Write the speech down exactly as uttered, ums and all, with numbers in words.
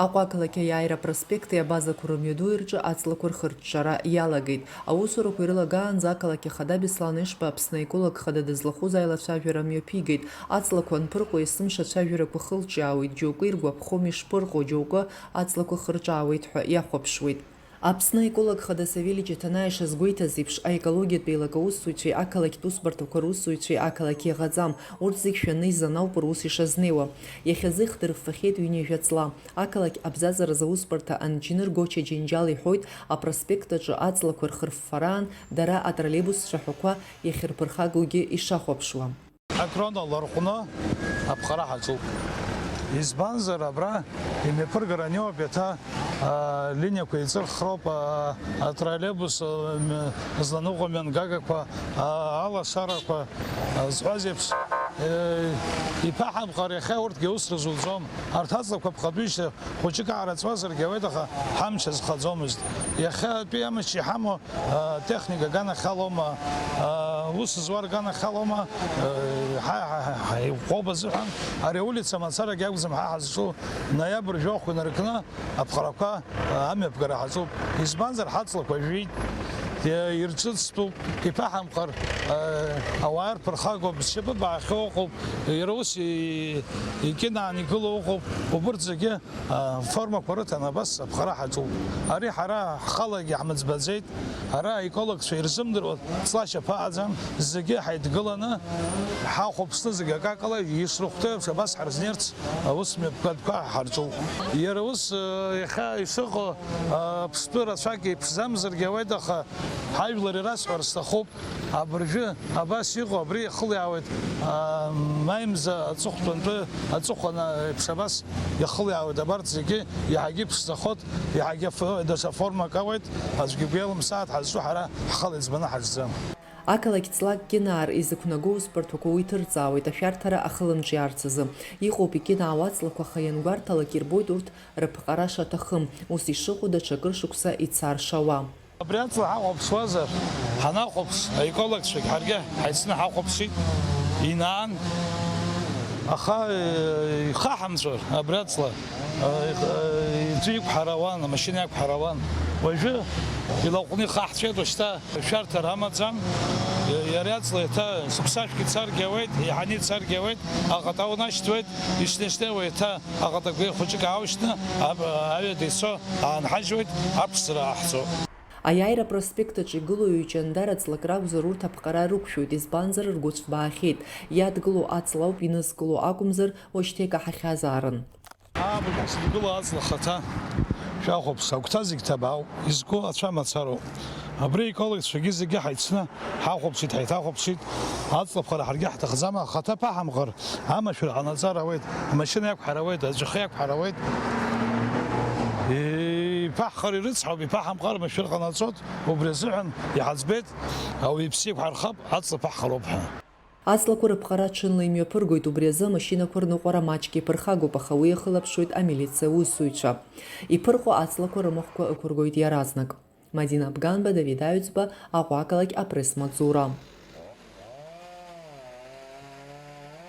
Аҟәа ақалақь аиааира апроспекти абазақәа рымҩаду рҿы аҵлақәа рхырҿҿара иалагеит. Аусурақәа ирылагаанӡа ақалақь ахада Беслан Ешба Аԥсны аеколог хада дызлахәыз аилацәажәара мҩаԥигеит. Аҵлақәа анԥырҟо есымша ацәажәарақәа хылҿиаауеит, џьоукы иргәаԥхом ишԥырҟо, џьоукы аҵлақәа хырҿаауеит ҳәа иахәаԥшуеит. Аԥсны аеколог хада Савелий Ҷаҭанаа ишазгәеиҭаз еиԥш, аекологиатә еилак аусзуҩцәеи ақалақьтә усбарҭақәа русзуҩцәеи ақалақь иаӷаӡам, урҭ зегь шәаны изанауп рус ишазнеиуа. Иахьазы ихдырффахьеит ҩынҩажәа ҵла. Ақалақь абзазаразы аусбарҭа анџьныр Гоча Џьынџьал иҳәоит, апроспект аҿы аҵлақәа рхырффараан дара атроллейбус цәаҳәақәа иахьырԥырхагоугьы ишахәаԥшуа. Акрон аларҟәны аԥҟара ҳаҿуп. Избанзар, абра имҩаԥыргара аниоуп, иаҭа, а, линиақәа еиҵырхроуп, а, атроллейбус, а, м-, зланыҟәо мҩангагақәа, а, алашарақәа, а, зҳәаз еиԥш, э, иԥаҳамхар, иахьа урҭгьы аус рызуӡом. Арҭ аҵлақәа ԥхатәишьҭа хәыҷык аарыҵуазаргьы ауеит, аха ҳамч азхаӡомызт. Иахьатәи амч иҳамоу, а, техника аганахьалоума, а, ус зуа рганахьалоума, а, ҳа, ҳа, ҳа, ҳа, иӷәӷәоуп азыҳәан, ари аулица мацарагьы акәӡам ҳа ҳазҿу, ноиабр жәохә инаркны аԥҟарақәа, а, амҩаԥгара ҳаҿуп. Избанзар, ҳаҵлақәа жәит, и-, ирҿыцтәуп, иԥаҳамхар, а, ауаа рԥырхагоуп, зшьапы баахьоу ыҟоуп, иара ус и-, икьынаан игылоу ыҟоуп, убырҭ зегьы Аформақәа рыҭан абас аԥҟара ҳаҿуп. Ари ҳара ҳхалагьы ҳмыӡбаӡеит. Ара аекологцәа ирзымдыруа ҵла шьаԥаҟаӡам. Зегьы ҳаидгыланы, ҳахәаԥшны зегьы акакала ишрыхәҭоу еиԥш абас ҳарзнеирц аус мҩаԥгатәқәа ҳарҿуп. Иара ус, э, иахьа ишыҟоу, э, ԥстәы рацәак иԥшӡамзаргьы ауеит, аха ҳажәлар ирасҳәар сҭахуп. Абыржәы абас иҟоу абри иахылиаауеит, аа, маи мза аҵыхәтәантәи аҵыхәан еиԥш абас иахылиаауеит абарҭ зегьы, иаҳагьы иԥшӡахоит, иаҳагьы аф-, даҽа формак ауеит, аӡәгьы игәеилымсааит, ҳазҿу ҳара ҳхала иӡбаны ҳаҿӡам. Ақалақь ҵлак Кьынаар изықәнаго усбарҭақәа уи ҭырҵаауеит, ашәарҭара ахылымҿиаарц азы. Иҟоуп икьынаауа аҵлақәа, аха иангәарҭалак ирбоит урҭ рыԥҟара шаҭахым, ус ишыҟоу даҽа кыр шықәса ицар шауа. Абри аҵла ҳахәаԥшуазар, ҳанахәаԥш, аекологцәагь ҳаргьы ҳаицны ҳахәаԥшит, инаан, аха, э, ихаҳамҵәар абри аҵла, э, э, иҿы иқәҳарауан, амашьына иақәҳарауан. Уажәы илаҟәны ихаҳҵәеит, уажәшьҭа шәарҭара амаӡам. Иара аҵла еиҭа шықәсашәк ицаргьы ауеит, еиҳаны ицаргьы ауеит, аҟата унашьҭуеит, ишнеи-шнеиуа еиҭа аҟатагәеи хәыҷык ааушьҭны, аб-, аҩада ицо аанҳажьуеит, аԥшӡара аҳҵо. Аиааира апроспект аҿы игылоу ҩ-ҷандар аҵлак ракәзар, урҭ аԥҟара рықәшәоит, избанзар, ргәы цәбаахьеит. Иадгылоу аҵла ауп инызкыло акәымзар, уажәшьҭа икаҳахьазаарын. Аамҭа сызгыло аҵла ахаҭа шәахәаԥш, агәҭа зегь ҭабаауп, изку ацәа мацароуп. Абри аекологцәагьы зегьы ҳаицны ҳахәаԥшит, ҳаиҭахәаԥшит. Аҵла ԥҟара ҳаргьы ҳҭахӡам, ахаҭа ԥаҳамхар, амашәыр ҟанаҵар ауеит, амашьына иақәҳар ауеит, аҵәахы иақәҳар ауеит. Иԥаҳхар ирыцҳауп, иԥаҳамхар амашәыр ҟанаҵоит, убри азыҳәан иҳаӡбеит, ауаҩы иԥсы иқәҳархап, аҵла ԥаҳхароуп ҳәа. Аҵлақәа рыԥҟара ҽынла имҩаԥыргоит, убри азы амашьынақәа рныҟәара маҷк иаԥырхагоуп, аха уи иахылаԥшуеит амилициа аусзуҩцәа. Иԥырҟо аҵлақәа рымахәқәа ықәыргоит иаразнак. Мадина Абганба, Давид Аҩӡба, Аҟәа ақалақь, апресс-маҵзура.